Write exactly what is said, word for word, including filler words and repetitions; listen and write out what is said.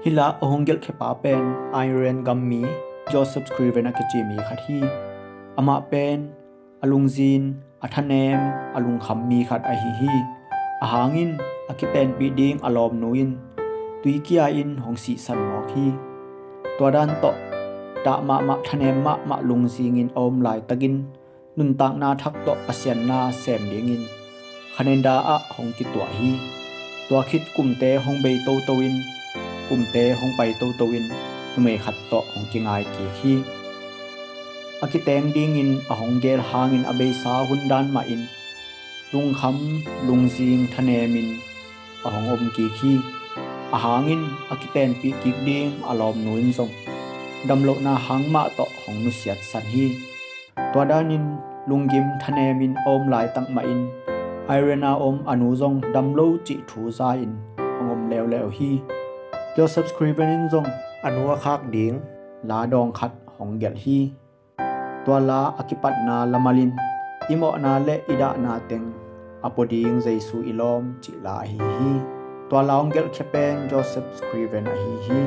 Hih la a hong gelhkhia pa pen Ireland gammi Joseph Scriven a kici mi khat hi. Amah pen a lungzin, a thanem, a lungkham mi khat ahi hi. Ahang in a kitenpih ding a lawmnu in tuikia in hong sihsan mawk hi. Tua dan tawh dah mahmah, thanem mahmah lungzing in a om laitakin nuntakna thak tawh Pasian na sem dingin Canada ah hong kituah hi. Tua khit kumte hong bei toto in, kumte hong pai toto in numei khat tawh hong kingai kik hi. A kiteng dingin a hong gel hangin a beisa hun dan mahin lungkham, lungzing, thanemin a hong om kik hi. Ahang in a kitenpih kik ding a lawmnu in zong damlohna hang mah tawh hong nusiatsan hi. Tua danin lunggim thanemin a om laitak mahin Ireland a om a nu zong damlo cih thu za-in hong om leuleu hi. Joseph Scriven in zong a nu a khak ding la dawng khat hong gelh hi. Tua la a kipatna lamalin i mawhna le i dahna teng a pua ding Jesu i lawm cih la ahi hi. Tua la hong gelhkhia pen Joseph Scriven ahi hi.